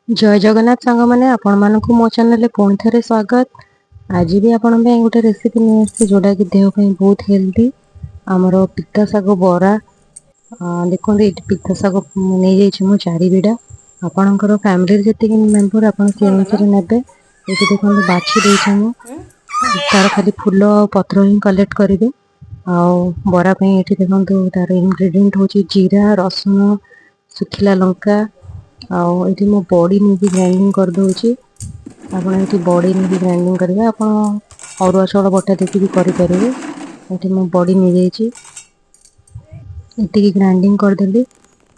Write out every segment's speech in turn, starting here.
ଜୟ ଜଗନ୍ନାଥ ସାଙ୍ଗମାନେ, ଆପଣମାନଙ୍କୁ ମୋ ଚ୍ୟାନେଲରେ ପୁଣି ଥରେ ସ୍ୱାଗତ। ଆଜି ବି ଆପଣଙ୍କ ପାଇଁ ଗୋଟେ ରେସିପି ନେଇ ଆସିଛି, ଯେଉଁଟାକି ଦେହ ପାଇଁ ବହୁତ ହେଲ୍ଦି, ଆମର ପିତା ଶାଗ ବରା। ଦେଖନ୍ତୁ, ଏଇଠି ପିତା ଶାଗ ନେଇଯାଇଛି ମୁଁ 4 ବିଡ଼ା। ଆପଣଙ୍କର ଫ୍ୟାମିଲିରେ ଯେତିକି ମେମ୍ବର, ଆପଣ ସେ ଅନୁସାରେ ନେବେ। ଏଇଠି ଦେଖନ୍ତୁ, ବାଛି ଦେଇଛି ମୁଁ। ତାର ଖାଲି ଫୁଲ ଆଉ ପତ୍ର ହିଁ କଲେକ୍ଟ କରିବେ। ଆଉ ବରା ପାଇଁ ଏଠି ଦେଖନ୍ତୁ, ତାର ଇନଗ୍ରେଡିଏଣ୍ଟ ହେଉଛି ଜିରା, ରସୁଣ, ଶୁଖିଲା ଲଙ୍କା। ଆଉ ଏଇଠି ମୁଁ ବଡ଼ି ନେଇକି ଗ୍ରାଇଣ୍ଡିଙ୍ଗ କରିଦେଉଛି। ଆପଣ ଏଇଠି ବଡ଼ି ନେଇକି ଗ୍ରାଇଣ୍ଡିଙ୍ଗ କରିବେ। ଆପଣ ଅରୁଆ ଚାଉଳ ବଟା ଦେଇକି ବି କରିପାରିବେ। ଏଠି ମୁଁ ବଡ଼ି ନେଇଯାଇଛି। ଏତିକି ଗ୍ରାଇଣ୍ଡିଙ୍ଗ କରିଦେଲି।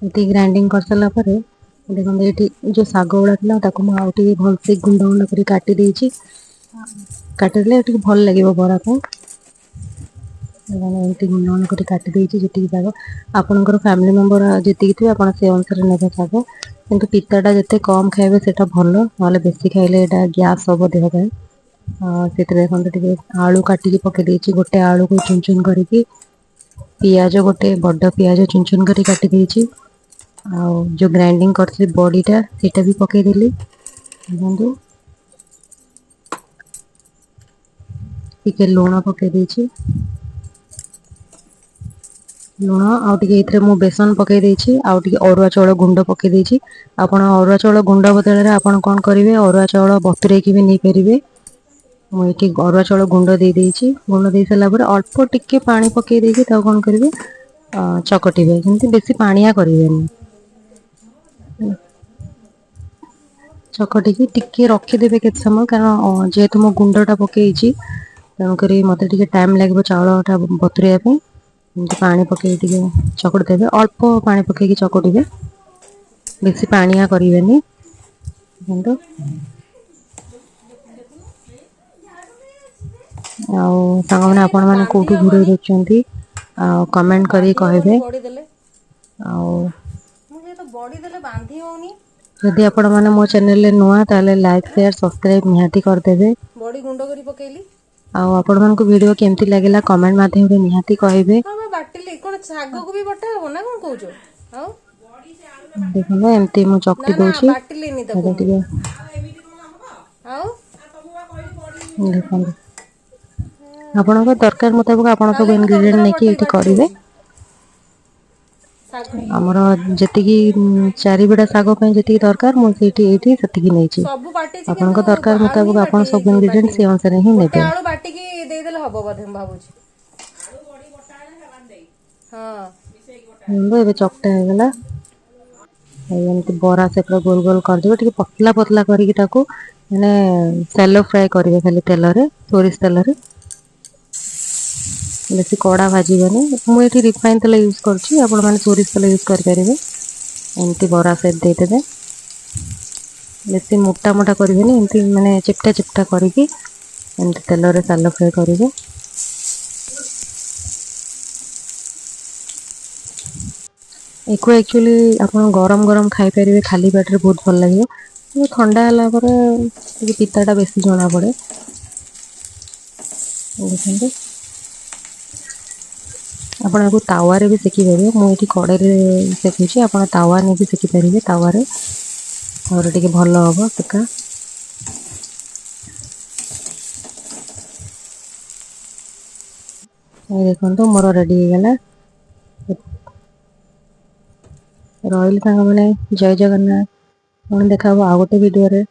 ଏତିକି ଗ୍ରାଇଣ୍ଡିଙ୍ଗ କରିସାରିଲା ପରେ ଦେଖନ୍ତୁ, ଏଇଠି ଯେଉଁ ଶାଗ ଗୁଡ଼ା ଥିଲା, ତାକୁ ମୁଁ ଆଉ ଟିକେ ଭଲସେ ଗୁଣ୍ଡ ଗୁଣ୍ଡ କରି କାଟି ଦେଇଛି। କାଟିଦେଲେ ଟିକେ ଭଲ ଲାଗିବ ବରା ପାଇଁ। ଏମିତି ଗୁଣ୍ଡ ଗୁଣ୍ଡ କରି କାଟି ଦେଇଛି। ଯେତିକି ଶାଗ ଆପଣଙ୍କର ଫ୍ୟାମିଲି ମେମ୍ବର ଯେତିକି ଥିବେ, ଆପଣ ସେ ଅନୁସାରେ ନେବେ ଶାଗ। କିନ୍ତୁ ପିତାଟା ଯେତେ କମ୍ ଖାଇବେ ସେଇଟା ଭଲ, ନହେଲେ ବେଶୀ ଖାଇଲେ ଏଇଟା ଗ୍ୟାସ୍ ହେବ ଦେହ ପାଇଁ। ସେଥିରେ ଦେଖନ୍ତୁ, ଟିକେ ଆଳୁ କାଟିକି ପକେଇ ଦେଇଛି, ଗୋଟେ ଆଳୁକୁ ଚୁନ ଚୁନ କରିକି। ପିଆଜ, ଗୋଟେ ବଡ଼ ପିଆଜ ଚୁନ ଚୁନ କରି କାଟି ଦେଇଛି। ଆଉ ଯେଉଁ ଗ୍ରାଇଣ୍ଡିଙ୍ଗ କରିଥିଲି ବଡ଼ିଟା, ସେଇଟା ବି ପକେଇଦେଲି। ଦେଖନ୍ତୁ, ଟିକେ ଲୁଣ ପକେଇ ଦେଇଛି। ଲୁଣ ଆଉ ଟିକେ ଏଥିରେ ମୁଁ ବେସନ ପକେଇ ଦେଇଛି। ଆଉ ଟିକେ ଅରୁଆ ଚାଉଳ ଗୁଣ୍ଡ ପକେଇ ଦେଇଛି। ଆପଣ ଅରୁଆ ଚାଉଳ ଗୁଣ୍ଡ ବଦଳରେ ଆପଣ କ'ଣ କରିବେ, ଅରୁଆ ଚାଉଳ ବତୁରେଇକି ବି ନେଇପାରିବେ। ମୁଁ ଏଠି ଅରୁଆ ଚାଉଳ ଗୁଣ୍ଡ ଦେଇ ଦେଇଛି। ଗୁଣ୍ଡ ଦେଇ ସାରିଲା ପରେ ଅଳ୍ପ ଟିକେ ପାଣି ପକେଇ ଦେଇକି ତାକୁ କ'ଣ କରିବେ, ଚକଟିବେ। ଯେମିତି ବେଶୀ ପାଣିଆ କରିବେନି। ଚକଟିକି ଟିକେ ରଖିଦେବେ କେତେ ସମୟ, କାରଣ ଯେହେତୁ ମୁଁ ଗୁଣ୍ଡଟା ପକେଇଛି, ତେଣୁକରି ମୋତେ ଟିକେ ଟାଇମ୍ ଲାଗିବ ଚାଉଳଟା ବତୁରେଇବା ପାଇଁ। ଏମିତି ପାଣି ପକେଇକି ଟିକେ ଚକଟି ଦେବେ। ଅଳ୍ପ ପାଣି ପକେଇକି ଚକଟିବେ, ବେଶୀ ପାଣିଆ କରିବେନି। କିନ୍ତୁ ଆଉ ସାଙ୍ଗମାନେ, ଆପଣମାନେ କେଉଁଠୁ ଭିଡ଼ିଓ ଦେଖୁଛନ୍ତି ଆଉ କମେଣ୍ଟ କରିକି କହିବେ। ଆଉ ଯଦି ଆପଣମାନେ ମୋ ଚ୍ୟାନେଲରେ ନୂଆ, ତାହେଲେ ଲାଇକ୍, ସେୟାର, ସବସ୍କ୍ରାଇବ୍ ନିହାତି କରିଦେବେ। ବଡ଼ି ଗୁଣ୍ଡ କରି ପକେଇଲି। ଆଉ ଆପଣମାନଙ୍କୁ ଭିଡ଼ିଓ କେମିତି ଲାଗିଲା, କମେଣ୍ଟ ମାଧ୍ୟମରେ ନିହାତି କହିବେ। ହଁ ବା, ବାଟିଲି। କଣ ଶାଗକୁ ବି ବଟା ହବ ନା କଣ କହୁଛ? ଆଉ ଦେଖନ୍ତୁ, ଏମିତି ମୁଁ ନା ଚକଟି ନା ଦଉଛି। ବାଟିଲିନି ତାକୁ ଏବେ ମୁଁ ଟିକେ ଆଉ ଦେଖନ୍ତୁ, ଆପଣଙ୍କ ଦରକାର ମୁତାବକ ଆପଣ ସବୁ ତାହେଲେ ମୁଁ ଇନଗ୍ରିଡିଏଣ୍ଟ ଦରଦରା ନେଇକି ବଟେଇ ଏଇଠି ବାଟି କରିବେ। ଦଉଛି ଶାଗ। ଆମର ଯେତିକି 4 ବିଡ଼ା ଶାଗ ପାଇଁ ଯେତିକି ଦରକାର, ମୁଁ ସେଇଠି ଏଇଠି ସେତିକି ନେଇଛି। ସବୁ ବାଟିଛି ଆପଣଙ୍କ କିନ୍ତୁ ଦରକାର ଆଳୁ ହିଁ ମୁତାବକ ଆପଣ ବାଟି ସବୁ ଇନଗ୍ରିଡିଏଣ୍ଟ ବାଟିନି। ସେ ଅନୁସାରେ ହିଁ ଗୋଟେ ନେବେ। ଆଳୁ ବାଟିକି ଦେଇଦେଲେ ହବ ବୋଧେ, ମୁଁ ଭାବୁଛି। ହଁ। ଦେଖନ୍ତୁ, ଏବେ ଚକଟା ହେଇଗଲା। ଏମିତି ବରା ସେପର ଗୋଲ ଗୋଲ କରିଦେବେ। ଟିକେ ପତଲା ପତଲା କରିକି ତାକୁ ମାନେ ସାଲୋ ଫ୍ରାଏ କରିବେ, ଖାଲି ତେଲରେ, ସୋରିଷ ତେଲରେ। ବେଶୀ କଡ଼ା ଭାଜିବେନି। ମୁଁ ଏଠି ରିଫାଇନ୍ ତେଲ ୟୁଜ୍ କରୁଛି, ଆପଣମାନେ ସୋରିଷ ତେଲ ୟୁଜ୍ କରିପାରିବେ। ଏମିତି ବରା ସେପ୍ ଦେଇଦେବେ। ବେଶୀ ମୋଟା ମୋଟା କରିବେନି, ଏମିତି ମାନେ ଚିପଟା ଚିପଟା କରିକି ଏମିତି ତେଲରେ ସାଲୋ ଫ୍ରାଏ କରିବେ। ଏକୁ ଆକ୍ଚୁଆଲି ଆପଣ ଗରମ ଗରମ ଖାଇପାରିବେ, ଖାଲି ପାଟିରେ ବହୁତ ଭଲ ଲାଗିବ। କିନ୍ତୁ ଥଣ୍ଡା ହେଲା ପରେ ଟିକେ ପିତାଟା ବେଶୀ ଜଣାପଡ଼େ। ଦେଖନ୍ତୁ, ଆପଣ ଏହାକୁ ତାୱାରେ ବି ସେକିପାରିବେ। ମୁଁ ଏଠି କଡ଼େଇରେ ସେକୁଛି, ଆପଣ ତାୱା ନେଇକି ସେକିପାରିବେ। ତାୱାରେ ତାପରେ ଟିକେ ଭଲ ହେବ ସେକା। ଏଇ ଦେଖନ୍ତୁ, ମୋର ରେଡ଼ି ହେଇଗଲା। ରହିଲି ସାଙ୍ଗମାନେ, ଜୟ ଜଗନ୍ନାଥ। ପୁଣି ଦେଖା ହବ ଆଉ ଗୋଟେ ଭିଡ଼ିଓରେ।